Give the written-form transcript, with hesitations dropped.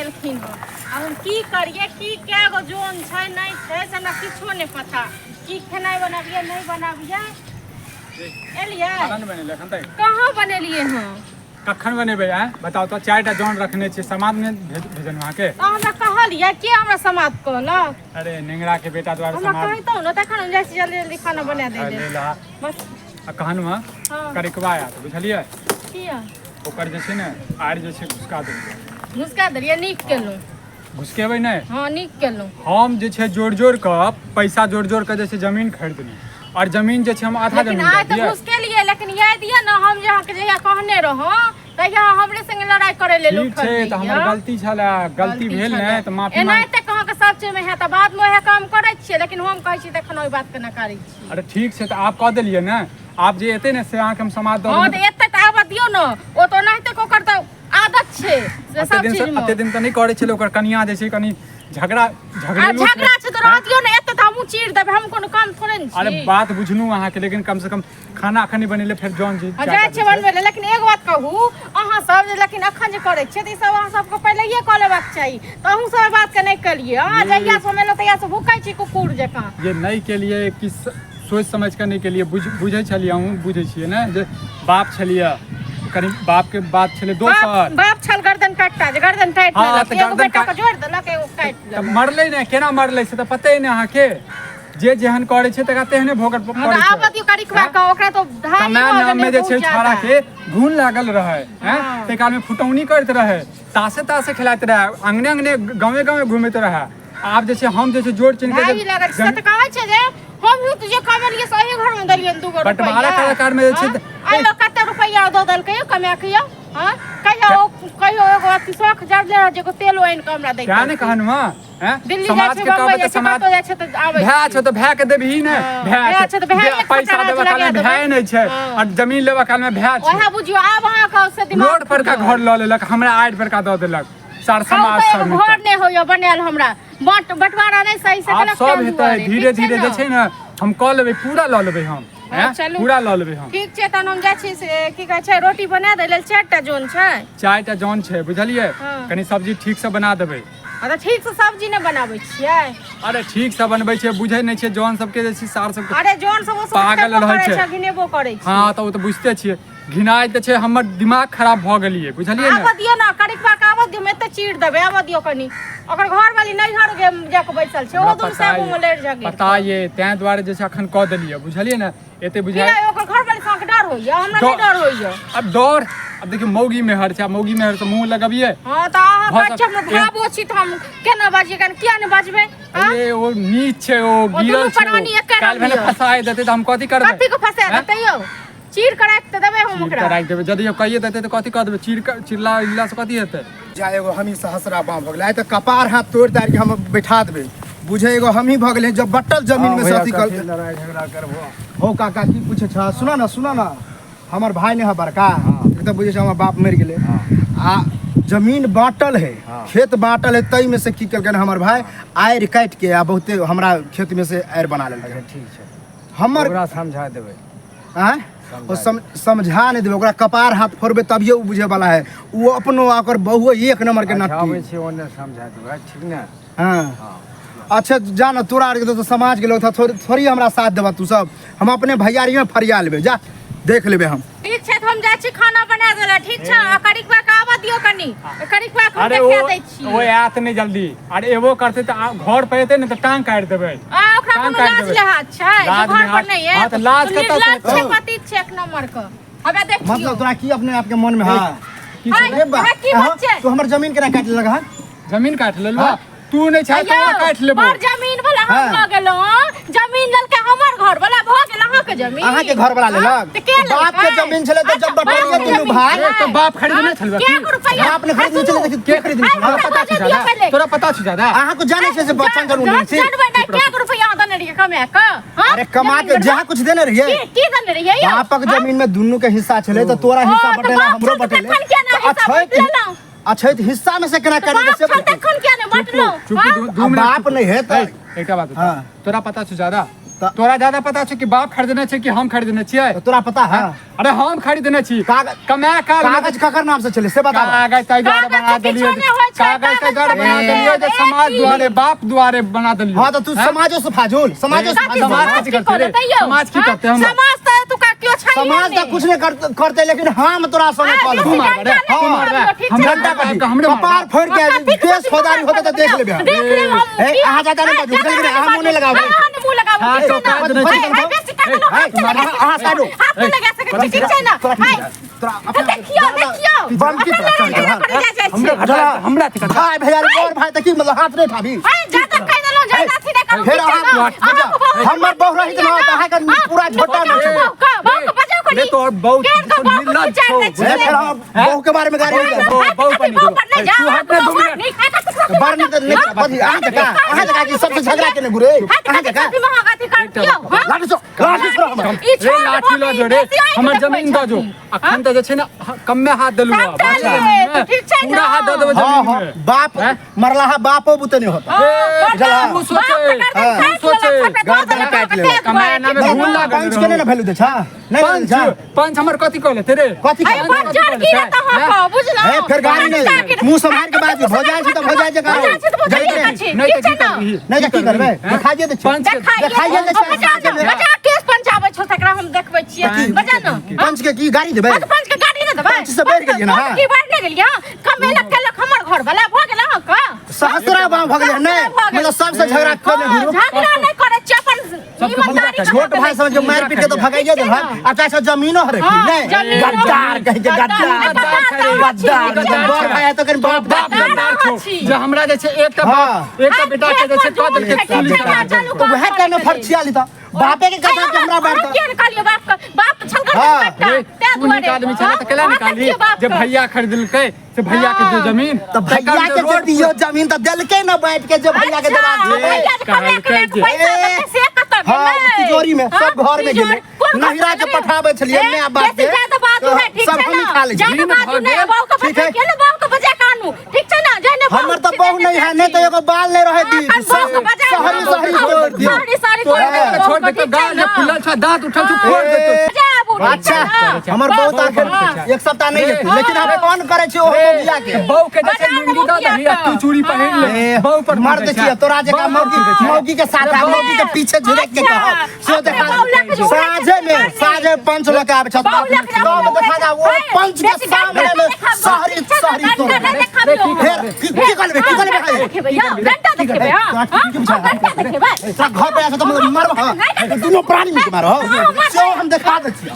एलखिन हँ। आब हम की करियै, की कए गो जोन छै नहि छै से हमरा किछो नहि पता। की खेनाइ बनाबियै नहि बनाबियै। एलियै? खाना नहि बनेलियै एखन तक? कहाँ बनेलियै हँ? कखन बनेबै आँय बताउ तऽ? 4टा जन रखने छियै, समाद नहि भेजलहुँ अहाँके? तऽ हमरा कहलियै के हमरा समाद कहलक? अरे नेंगरा के बेटा द्वारा हमरा समाद कहितहुँ ने तखन हम जाइ छी जल्दी जल्दी खाना बना दै ले ला। बस। आ कहलहुँ हँ, हँ। करिकबा आयत, बुझलियै? किया? ओकर जे छै ने आड़ि जे छै घुसका देलियै। घुसका देलियै? नीक केलहुँ। घुसकेबै नहि? हँ, नीक केलहुँ। हम जे छै जोड़ जोड़ कऽ पैसा जोड़ जोड़ कऽ जे छै जमीन खरीदलहुँ आओर जमीन जे छै हम आधा लेकिन जमीन आइ दऽ तऽ दियै। घुसकेलियै, लेकिन याद यऽ ने हम जे अहाँके जहिया कहने रहौं तहिया अहाँ हमरे संगे लड़ाइ करै लेल ठीक उठल छै तऽ हमर रहियै। गलती छलै, गलती भेल ने तऽ माफी मांग। एनाहिते अहाँके सब चीजमे हैत आ बादमे उएह काम करै छियै, लेकिन हम कहै छी तखन ओहि बातके नकारै छी। अरे ठीक छै तऽ आब कऽ देलियै ने, आब जे एतै ने से अहाँके हम समाद दऽ हँ देबै। तऽ एतै तऽ आबऽ दियौ ने, ओ तऽ ओनाहिते के ओकर तऽ आदत छै से एते सब दिन से चीजमे। एते दिन तऽ नहि करै छलै, ओकर कनिया जे छै कनि झगड़ा आ झगड़ेलू छै। झगड़ा छै तऽ रहऽ दियौ ने, एतै तऽ हमहूँ चीर देबै, हम कोनो काम थोड़े ने अरे छी। बात बुझलहुँ अहाँके, लेकिन कम से कम खाना अखन नहि बनेले, फेर जौन जी हँ, जाइ छियै बनबै लए, लेकिन एगो बात कहू अहाँ सब जे लेकिन अखन जे करै छियै तऽ ई सब अहाँ सबके पहिलैये कऽ लेबाक चाही, तऽ अहूँ सब एहि बातके नहि केलियै। अहाँ जहिया से हम एलहुँ तहिया से भूकै छी कुकुर जकाँ। जे नहि केलियै कि सोचि समझि कऽ नहि केलियै, बुझै छलियै, अहूँ बुझै छियै ने जे बाप छलियै, कनि बापके बात छलै बाप दोसर। बाप छल गर्दन काटता जे गर्दन काटि हँ, लेलक, तऽ एगो गर्दन बेटा के जोड़ि देलक, एगो काटि तऽ लेलक। मरलै नहि, केना मरलै से तऽ पते नहि अहाँके। जे जेहन करै छै तकरा तेहने भोगऽ हँ पड़ै तऽ छै। आबऽ दियौ करिकबा के, ओकरा तऽ धारी कमाय भऽ नाममे गेलै जे छै बहुत छौड़ा ज्यादा। के घून लागल रहै हैं, हँ। ताहि कालमे फुटौनी करैत रहै, तासे तासे खेलाइत रहै, अङ्गने अङ्गने गाँवे गाँवे घुमैत रहै। आब जे छै हम जे छै जोड़ चिन्ह के धारी लागल छै से तऽ कहै छै जे हमहूँ तऽ जे कमेलियै से एहि घरमे देलियै 2 गो बँटवारा रुपैआ। कलाकारमे जे छै हँ? तऽ- आइ लोक कते रुपैआ दऽ देलकै यौ कमा के यौ? हँ? कहियो कहियो एगो अथी शौख जरले रहत जे एगो तेलो आनि कऽ हमरा क्या दैतै। नहि कहलहुँ हँ हैं? दिल्ली जाइ समाज छै, के बम्बई कहबै जाइ तऽ छै, समाज कतौ जाइ छै तऽ आबै भाय छै। छौ तऽ भाय के देबही ने? हँ, भाय भाय छै तऽ भाय जे एक पैसा टका देबऽ काल लगा मे देबै। भाय नहि छै हँ। आ जमीन लेबऽ काल मे भाय छै। ओएह बुझियौ आब अहाँके से दिमाग रोड पर का खुजल। घर लऽ लेलक, हमरा आड़ि पर का दऽ देलक सार खाउ समाज तऽ सब एगो नहि घर तऽ। नहि होइए बनायल हमरा, बँटवारा नहि सही से आब केलक सब ताहि हेतै दुआरे। धीरे ठीक छै धीरे जे ने? छै ने हम कऽ लेबै, पूरा लऽ लेबै हम। हँ, हैं? चलू। पूरा लऽ लेबै हम। ठीक छै, तहन हम जाइ छी से की कहै छै रोटी बना दै लेल। 4टा जोन छै? 4टा जौन छै, बुझलियै? हँ। कनि सब्जी ठीक से बना देबै। हँ तऽ ठीक से सब्जी नहि बनाबै छियै? अरे ठीक से बनबै छै, बुझै नहि छै जौन सबके जे छै सार सबके। अरे जोन सब ओ सब पागल खेबो रहै करै छै। छै, घिनेबो करै छै। हँ तऽ ओ तऽ बुझिते छियै, घिनाइ तऽ छै, हमर दिमाग खराब भऽ गेलियै, बुझलियै ने? आबऽ दियौ ने करिकबा के, आबऽ दियौ, हम एते चीर देबै। आबऽ दियौ कनि, ओकर घरवाली नैहर गे जाके बैसल छै, हमरा ओ दुनू पता से आगू मे ये लड़ि झगड़ि पता ये, ताहि दुआरे जे छै अखन कऽ देलियै, बुझलियै ने? एते बुझाइ किया ओकर घरवाली से अहाँके डर होइया? हमरा नहि डर होइया। अब डर, अब देखियौ मौगी मेहर छै, आ मौगी मेहर से मुंह लगबियै? हँ तऽ अहाँ भऽ कहै छियै हमर भावो छी तऽ हम केना बाजियै, केना किया नहि बाजबै? हँ? अरे ओ नीच छै, ओ दुनू गिरल छै, प्राणी एके काल्हि रंग भेने यऽ। फसाय देतै तऽ हम कथी करबै? कथी के फंसा हैं? देतै यौ? चीर के राखि तऽ देबै हम चीर ओकरा कऽ राखि देबै, यदि कहिए देतै तऽ कथी कऽ देबै? चीर कऽ चिरला उरला से कथी हेतै? जा एगो हमही सहस्रा बाँ भऽ गेलै, आइ तऽ कपार हाथ तोड़ि ताड़ि के हम बैठा देबै। बुझे एगो हमही भऽ गेलै जब बट्टल जमीन में से अथी कर लड़ाई झगड़ा करबो। हो काका, की पूछे छ? सुना ना, सुना ना, हमर भाई ने है बड़का, एक तऽ बुझे छ हमर बाप मरि गेलै आ जमीन बाँटल है, खेत बाँटल है, ताहि में से की केलकै हमर भाई आड़ि काटि के आ बहुते हमरा खेत में से आड़ि बना लेलकै। अच्छा ठीक छै। हमर ओकरा समझा देबै। आँय? ओ समझा नहि देबै, ओकरा कपार हाथ फोड़बै तभिए ओ बुझे वाला है। ओ अपनो आ ओकर बहुओ एक नंबर के अच्छा, नट्टी। आबै छी ओन्ने समझा देबै, ठीक ने? हाँ। हाँ। अच्छा जा ना, तोरा आरके तो समाज के लोग था, थोड़ी थोड़ी हमरा साथ देबा तू सब, हम अपने भैयारी में फरिया लेबै, जा देख लेबै हम। ठीक छै तऽ हम जाइ छी खाना बना दै लए, ठीक छै? आ करिकबा के आबऽ दियौ कनि, करिकबा के हम अरे ओ देखा दै छी। ओ आयत नहि जल्दी, अरे एबो करतै तऽ घर पर एतै ने तऽ टांग काटि देबै। आ ओकरा टांग कोनो काटि लाज देबै। लिहाज छै जे लाज घर पर लिहाज- नहि हाँ, आयत? तऽ लाज कतऽ से निर्लज छै, हेतै? पतित छै एक नंबर के। हमे देखियौ। मतलब तोरा की अपने आपके मन में है? की हाय, अरे बा, अहाँ की अहाँ- बात छै? तू हमर जमीन केना काटि लेलक हन? जमीन काटि लेलहुँ? हाँ। तू नहि छै तऽ यौ, काटि लेबो। बड़ जमीन वाला हम हाँ। भऽ गेलहुँ, हँ? जमीन लेलकै हमर घर वाला, भऽ गेल अहाँके जमीन। अहाँके घर वाला हाँ? लेलक? तऽ के लेलकै? बाप के जमीन छलै तऽ जब अच्छा, बटलियै बाप के दुनू जमीन भाय। छलै। तऽ बाप खरीदने हाँ? छलबै के की? गो रुपैआ? बाप ने खरीदने छलै तऽ के खरीदने छलै? हमरा तोरा पता बजै छौ दिअ ज्यादा? पहिले। तोरा पता छौ ज्यादा? अहाँके जानै छै जे बच्चन जरूर जान- नहि छै। जानबै नहि, के गो रुपैआ अहाँ देने रहियै कमा कऽ? हाँ? अरे कमा के जमीन जहाँ कुछ देने रहियै। की देने रहियै यौ? बापक हाँ? जमीन में दुनू के हिस्सा छलै तऽ तोरा हिस्सा ओ, तऽ बटेला, बाप हमरो छल तऽ बटेले। तखन किया नहि तऽ हिस्सा अछैत बाँटि लेलहुँ? अछैत हिस्सा में से केना तऽ करि बाप से छल तखन किया नहि बाँटलहुँ? चुप हाँ? दू आ मिनट बाप चुप। नहि है तऽ ए, एकटा बात बता। हाँ। तोरा पता छौ ज्यादा? तऽ- तोरा ज्यादा पता छौ कि बाप खरीदने छै कि हम खरीदने छियै? तऽ तोरा पता है? अरे हम खरीदने छी। कागज- कमाए काल मे- कागज ककर नाम से चले से बता। कागज ताहि दुआरे कागज बना तऽ देलियै, किछो नहि होइ छै, कागज ताहि दुआरे कागज बना तऽ देलियै जे ए, समाज की? दुआरे, बाप दुआरे बना देलियै। हाँ, तऽ तू हैं? समाजो से फाजुल, समाजो से कथी फाजुल। समाज समाज कथी की करतै रे? करतै यौ? समाज की हाँ? करतै हमरा? समाज तऽ एतुका केओ छैहे समाज नहि। तऽ कुछ नहि करतै, लेकिन हम तोरा संगे आ, कऽ बेसी लेबै। तू मारबै रे, डंटा तू नहि मारबै। मारियौ, ठीक छै हमरा ने? डंटा कथी? हमरे मारबै। कपार फोड़ि के कथी केस कथी फौजदारी होतै तऽ देख लेबै हम। देख लेब हम। ए, अहाँ ज्यादा नहि बाजू, बुझलियै कि नहि? अहाँ मुँह नहि लगाबै। अहाँ नहि मुँह लगाबू, हाँ, ठीक छै तो ने? काज नहि छै। हे, हे, बेसी काज नहि, हाथ नहि लगा अहाँ सकै साइड हो। छी। हाथ नहि लगा सकै छी, ठीक छै ने? तोरा हे, तोरा अपना देखियौ, देखियौ। बम की अपना तोरा लड़ाइ झगड़ा करै जाइ जाइ हमरा छी। हटा, हमरा अथी कर। भाई भैया रे, बड़ भाई तऽ की मतलब हाथ नहि उठाबी? हे, ज्यादा कहि देलहुँ, ज्यादा अथी नहि करू, फेर ठीक छै अहाँ ने? अहाँके बहु- हमर बहु रहित न तऽ अहाँके पूरा झोटा नहि छै। बहू के, बहू के बजाउ कनी। ले तोहर बहु केहन के बहू के निर्लज्ज विचार छौ, दै छियै? ए, फेर हम बहू के बारे में गाली नहि देब। बहु- बहु पर नहि बहू पर नहि जाउ, तू हट ने अहाँके 2 बहु मिनट। नीक है, कथी कथी बड़ नीक नहि, कथी अहाँ जकाँ, अहाँ जकाँ कि सबसे झगड़ा केने घुरे अहाँ जकाँ? कथी महग अथी कर दियौ, हाँ? लाठी छो, लाठी छोड़ो हमर। ई रे छोड़ लाठी लऽ जो रे, बेसी आँखि हमर देखबै जमीन दऽ जो। छथिन। अखन तऽ जे छै ने कम्मे हाथ देलहुँ हँ, सबटा बाँचल ले, जमीनमे। तऽ ठीक छै पूरा ने। हाथ दऽ देबै हाँ जमीनमे। हाँ, बाप हैं? मरला हा, बापो बुते नहीं होता। हाँ, जला। तू सोचे, बाप तऽ गर्दन तू काटि सोचे। लेलक, सबटा गर्दन दऽ देलक, काटि लेलक। कमाए नामे ठीक छै घून ने? लागल पंच के नहि ने वैल्यू दै छा? नहि पंच दै छा? पंच हमर कथी कहले ते रे? कथी अरे कहले? बड़ जड़ गिरत अहाँके, बुझलहुँ? हे, फेर गाड़ी नहि, मुँह सम्हारि के बाजू, भऽ जाइ छै तऽ भऽ जाइ छै, भऽ जाइ छै तऽ भऽ जाइ छै, नहि ठीक तऽ छै की ने? करबिही? नहि तऽ की करबै? हैं? देखाइए दै छियै। पंच के देखाइए, देखाइए दै छै। बजा ने, बजा, केस पंचाबै छौ तकरा हम देखबै छियै, बजा ने। पंच के की गाड़ी देबै? हाँ, तऽ पंच के गाड़ी नहि देबै? पंच से बढ़ि गेलियै ने, हाँ? की बढ़ि नहि गेलियै, हाँ? कमेलक केलक हमर घर वाला, भऽ गेल अहाँके? सहस्रा बाम भऽ गेलै नहि, भऽ गेलै। मतलब सबसे झगड़ा करने हाँ, घुरू। झगड़ा नहि करै छियै, अपन ईमानदारी छोट भाई समझ के मारि पीट के तऽ भगाइए देलक, आ चाहे जमीनो हरे हाँ, नहि। जमीनो। गद्दार कहि के, गद्दार, गद्दार, गद्दार, गद्दार। बड़ भाई है तऽ कनि बाप बाप बाप गद्दार छौ छी। जे हमरा जे छै एकटा बाप हाँ। एकटा बेटा के जे छै कऽ देलकै पुलिस तऽ वएह टाइम में फरछिया ली तऽ बापे के कथा के हमरा बात हम किया निकालियो बाप के? बाप तऽ छलकर हाँ। रे, तू नीक आदमी छलै तऽ केला निकाली जे भैया खरीदलकै से भैया के जो जमीन? तऽ भैया के जे दियो जमीन तऽ देलकै ने बाँटि के, जे भैया के देबाक छै। हाँ, तिजोरी में, सब घर में गेलै। नहिरा के पठाबै छलियै, माय बाप के, सब हमही खा लै छियै। ठीक है। हमर तऽ बहु नहि है, नहि तऽ एगो बाल नहि रहै दी, सहरी सहरी तोड़ि दियौ। तोरा के छोड़ देतौ, गाल जे फुलल छौ, दांत उठल छौ, फोड़ देतौ। अच्छा, हमर बहुत आखिर एक सप्ताह नहि हेतै, लेकिन हम फोन करै छी ओहो बबिया के। बहू के जे छै लुंगी दऽ दही आ तू चूड़ी पहिर ले। ए, बहू पर मर्द छियै तोरा जकाँ मौगी, मौगी के साथ आ मौगी के पीछे झुरक के कहब से देखा। साँझे में साँझे पंच लऽ के आबै छथ, तब देखा जा ओ पंच के सामने में सहरी सहरी तोड़। फेर की की करबै, की करबै? तोरा घर पे आबै तऽ मरब, दुनू प्राणी मिलके मारब, से हम देखा दै छियै।